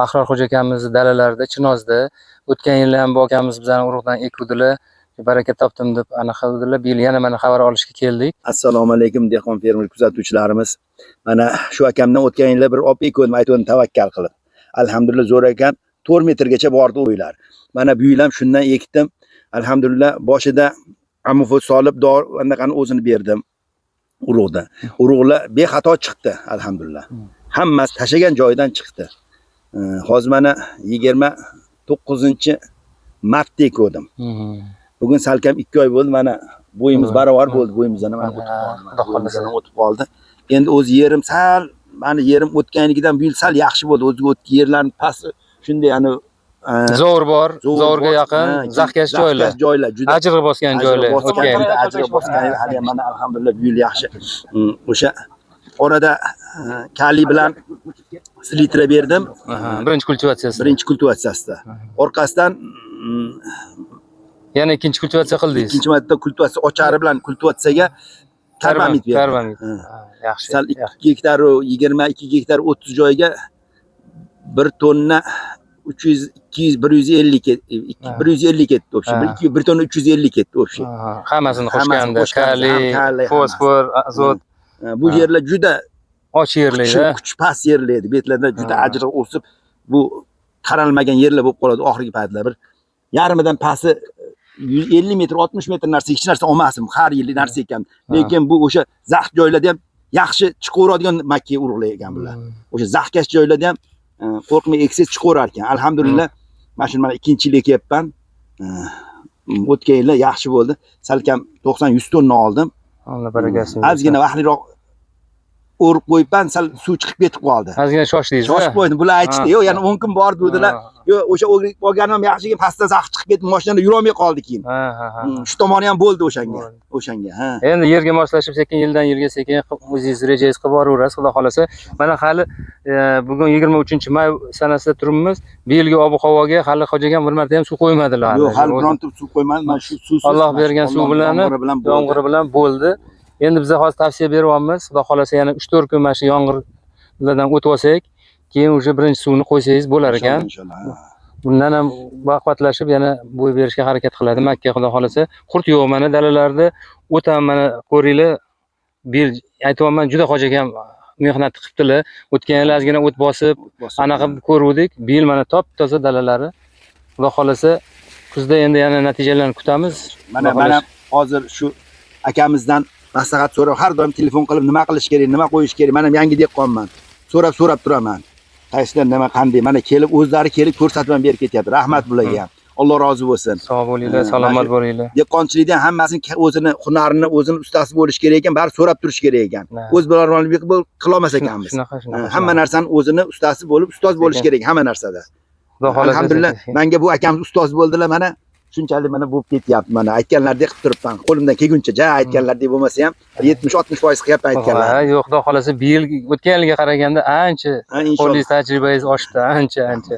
Ahrorxo'ja akamizni dalalarida, Chinozda. O'tgan yili ham bu akamiz bizani urug'dan ekuvdilar. Baraka topdim deb anaqa qildilar. Bu yil yana mana xabar olishga keldik. Assalomu alaykum, dehqon fermer kuzatuvchilarimiz. Mana shu akamdan o'tgan yili bir olib ekuvdim, aytgandim tavakkal qilib. Alhamdulillah, zo'r ekan. 4 metrgacha bordi o'ylar. Mana bu yil ham shundan ekdim. Alhamdulillah, boshida amufos solib, dori anaqani o'zini berdim urug'da. Urug'lar bexato chiqdi, alhamdulillah. Hammasi tashagan joyidan chiqdi. Hozir mana 29-martda ekuvdim. Bugun salkam 2 oy bo'ldi, mana bo'yimiz barobar bo'ldi, bo'yimizdan mana o'tib qoldi. Xudo xohlasa. Bo'yimizdan o'tib qoldi. Endi o'zi yerim sal, mani yerim o'tganligidan bu yil sal yaxshi bo'ldi. O'ziga o'tgan yerlarning pasti shunday ani Zovur bor, zo'r zovurga bor. yaqin, zaxkash joylar. Zaxkash joylar juda Ajig'i bosgan joylar bosgan o'tgan yil. juda ajrab bosgan yil. Hali ham mana, alhamdulillah, bu yil yaxshi. O'sha orada kaliy bilan selitra berdim. Birinchi kultivatsiyasi. Birinchi kultivatsiyasida. Orqasidan Yana ikkinchi kultivatsiya qildingiz. Ikkinchi marta kultivatsiya ochari bilan kultivatsiyaga karbamid berdim. Karbamid. Ha. Yaxshi. Sal Yaxshi. 2 gektar, 22 gektar 30 joyga 1 tonna 300, 200, 150 ketdi. 150 ketdi вообще. 1 tonna 350 ketdi вообще. Hammasini Hammasini qo'shganda, qo'shganda, kaliy, ham kaliy, fosfor, azot, Bu yerlar juda och yerlarda. Kuch past yerlar edi. Bu yerlarda juda ajriq o'sib, bu qaralmagan yerlar bo'lib qoladi oxirgi paytlar. Bir yarmidan pasti 150 metr, 60 metr narsa, hech narsa olmasdim. Har yili narsa ekan. Lekin bu o'sha zax joylarda ham yaxshi chiqaveradigan makka urug'lar ekan bular. O'sha zaxkash joylarda ham qo'rqmay eksangiz chiqaverar ekan. Alhamdulillah, mana shuni mana ikkinchi yil ekyapman. O'tgan yili yaxshi bo'ldi. Salkam 90-100 tonna oldim. Alloh barakasini. Ozgina vaqtliroq o'rib qo'yibman, sal suv chiqib ketib qoldi. Ozgina shoshdingiz. Shoshib qo'ydim. Bular aytishdi, yo'q, yana 10 kun bor dedilar. Yo'q, o'sha olganim ham yaxshi ekan, pastdan zax chiqib ketdi, mashinada yurolmay qoldi keyin. Ha, ha, ha. Shu tomoni ham bo'ldi o'shanga. Bo'ldi. O'shanga, ha. Endi yerga moslashib, sekin yildan yilga sekin o'zingiz rejangiz qilib boraverasiz, xudo xohlasa. Mana hali bugun 23-may sanasida turibmiz. Bu yilgi ob-havoga hali Hoji akam bir marta ham suv qo'ymadilar. Yo'q, hali bironta suv qo'ymadim. Mana shu suvsiz. Alloh mana shu bergan suv Allohning bilan, yomg'iri bilan bo'ldi. Yomg'iri bilan bo'ldi. Endi biza hozir tavsiya beryapmiz. Xudo xohlasa, yana 3-4 kun mana shu yomg'irlardan o'tib olsak, keyin уже birinchi suvni qo'ysangiz bo'lar ekan. Inshaalloh, ha. Bundan ham baquvvatlashib yana bo'y berishga harakat qiladi makka, xudo xohlasa. Qurt yo'q mana dalalarda, o't ham mana ko'ringlar. Bu yil aytyapman, juda Hoji akam mehnat qilibdilar. O'tgan yil ozgina o't bosib, Bosib, anaqa qilib ko'ruvdik. Bu yil mana top toza dalalari. Xudo xohlasa, kuzda endi yana natijalarni kutamiz. Mana Xudo mana xohlasa. Hozir shu akamizdan maslahat so'rab, har doim telefon qilib, nima qilish kerak, nima qo'yish kerak. Mana yangi dehqonman. So'rab so'rab turaman. Qaysidan nima, qanday. Mana kelib, o'zlari kelib ko'rsatib ham berib ketyapti. Rahmat bularga ham. Alloh rozi bo'lsin. Sog' bo'linglar, Ha, salomat mana bo'linglar. Dehqonchilikda ham hammasini o'zini hunarini, o'zini ustasi bo'lish kerak ekan, bari so'rab turish kerak ekan. O'z bilarmonlik qilolmas ekanmiz. Shunaqa, shunaqa. Hamma narsani o'zini ustasi bo'lib, ustoz bo'lish kerak hamma narsada. Xudo xohlasa. Alhamdulillah, menga bu akamiz ustoz bo'ldilar, mana shunchalik mana bo'lib ketyapti. Mana aytganlaridek qilib turibman. Qo'limdan kelguncha, ja aytganlaridek bo'lmasa ham 70-60% qilyapman aytganlar. Ha, yo'q, xudo xohlasa, bu yil o'tgan yilga qaraganda ancha Ha, inshaalloh. qo'lingiz, tajribangiz oshdi, ancha, ancha.